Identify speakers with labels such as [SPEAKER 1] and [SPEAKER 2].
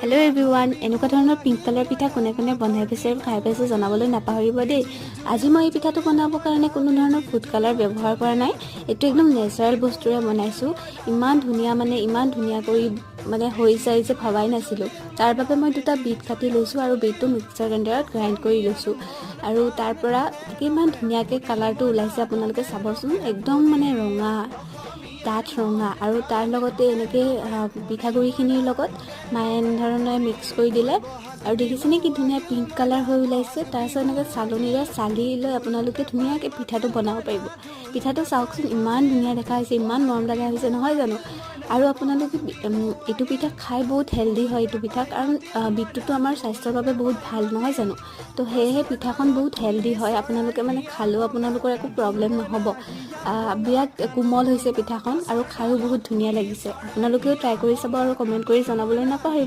[SPEAKER 1] Hello' everyone, এনেকুৱা ধৰণৰ pink colour পিঠা কোনে কোনে বনাই পাইছে আৰু খাই পাইছে, জনাবলৈ নাপাহৰিব দেই। আজি মই এই পিঠাটো বনাবৰ কাৰণে কোনো ধৰণৰ ফুড কালাৰ ব্যৱহাৰ কৰা নাই। এইটো একদম নেচাৰেল বস্তুৰে বনাইছোঁ। ইমান ধুনীয়া, মানে ইমান ধুনীয়া কৰি মানে হৈ যায় যে ভবাই নাছিলোঁ। তাৰ বাবে মই দুটা বিট কাটি লৈছোঁ আৰু বিটটো মিক্সাৰ গ্ৰাইণ্ডাৰত গ্ৰাইণ্ড কৰি লৈছোঁ আৰু তাৰ পৰা কিমান ধুনীয়াকৈ কালাৰটো ওলাইছে, আপোনালোকে চাবচোন। একদম মানে ৰঙা, ডাঠ ৰঙা। আৰু তাৰ লগতে এনেকৈ পিঠাগুড়িখিনিৰ লগত মায়ে এনেধৰণে মিক্স কৰি দিলে আৰু দেখিছেনে কি ধুনীয়া পিংক কালাৰ হৈ ওলাইছে। তাৰপিছত এনেকৈ চালনীৰে চালি লৈ আপোনালোকে ধুনীয়াকৈ পিঠাটো বনাব পাৰিব। পিঠাটো চাওকচোন, ইমান ধুনীয়া দেখা হৈছে, ইমান মৰম লগা হৈছে, নহয় জানো? আৰু আপোনালোকে এইটো পিঠা খাই বহুত হেল্ডি হয় এইটো পিঠা, কাৰণ বিটটোতো আমাৰ স্বাস্থ্যৰ বাবে বহুত ভাল, নহয় জানো? তো সেয়েহে পিঠাখন বহুত হেল্ডি হয়। আপোনালোকে মানে খালেও আপোনালোকৰ একো প্ৰব্লেম নহ'ব। বিৰাট কোমল হৈছে পিঠাখন আৰু খায়ো বহুত ধুনীয়া লাগিছে। আপোনালোকেও ট্ৰাই কৰি চাব আৰু কমেণ্ট কৰি জনাবলৈ নাপাহৰিব।